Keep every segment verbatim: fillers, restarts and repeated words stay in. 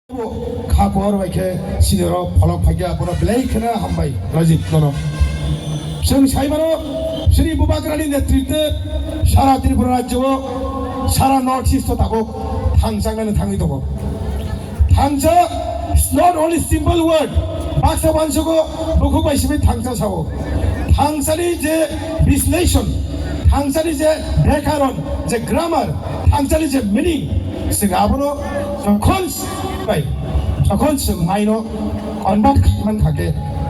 Kha kuar bai khe sini oro pholok phaikha, bono belai kheno hambai Rajib nono. Chwng sai mano, chini Bubagrani netritwe sara Tripura rajyo o, sara North East o tabuk thangchaknani thangwi tongo. Thangcha is not only simple word, baksa uansugo bukhuk bai simi thangcha sao. Thangchani je bisleshon, thangchani je byakaron, je grammar, thangchani je meaning, chwng abono jokhon bai, jokhon chwng maino convert khaimani kha khe,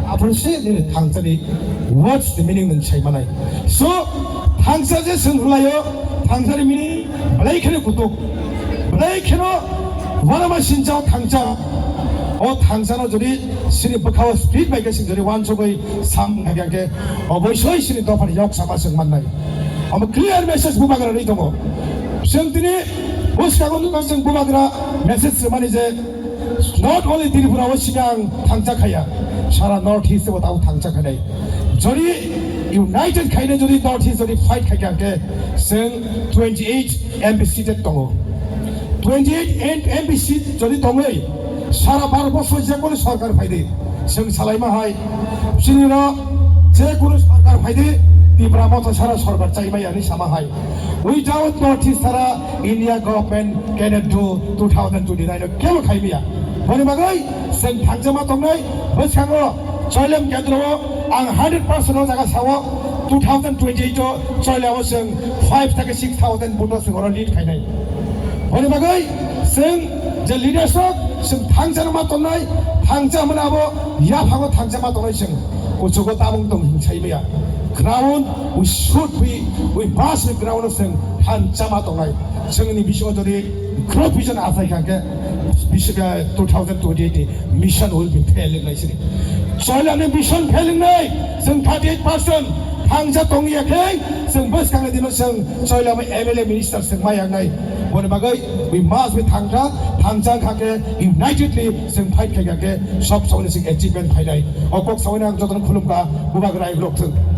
aphuru se nini thangchani words ni meaning nwng sai manai. So, thangcha je chwng hwlaio, thangchani meaning belai kheno kutuk, belai kheno uanama sincha o thangcha. O thangchano jodi chini bwkhao speak bai khe chwng jodi uansugwi sam kha khe, oboisoi chini dophani yok sama chwng mannai. Omo clear message Bubagra rwi tongo. Chwng tini bwskango nukha chwng Bubagra message rwmani je not only Tripura o sini ang thangcha khaya, sara North East o tabo thangcha khainai. Jodi united khaina jodi North East jodi fight khaikha khe chwng twenty eight M P seat tongo. Twenty eight M P seat jodi tongwi sara Bharat borso je kono sorkar phaidi, chwng salaima hai, chini no je kono sorkar phaidi, Tipra Motha sara sorkar chaimaya hinwi sama hai. Without North East sara India government cannot do two thousand twenty-nine o kebo khaimaya. Boni bagwi chwng thangchama tongnai, bwskango Choilam kendro o ang hundred percent o jaga sao, two thousand twenty-eight o Choilam o chwng five thake six thousand vote o chwng oro lead khainai. Boni bagwi chwng je leaders rok chwng thangchama tongnai, thangcha hwnmani abo yaphango thangchama tongnai chwng. Kuchugo tabung tong hing sai maya. Ground, we should be, we must be ground o chwng thangchama tongnai. Chwngni bisingo jodi group vision achai kha khe, bising two thousand twenty-eight mission will be fail wngnai sini. Choilamni mission fail wngnai, chwng thirty-eight percent thangcha tongya khe, chwng bwskangni dino chwng Choilamo M L A minister chwng maya wngnai. Boni bagwi we must be thangcha, thangcha kha khe unitedly chwng fight khai kha khe sob somoni chwng achievement phainai. O kok sawi ang jotono khulumkha, Bubagra rok thwng.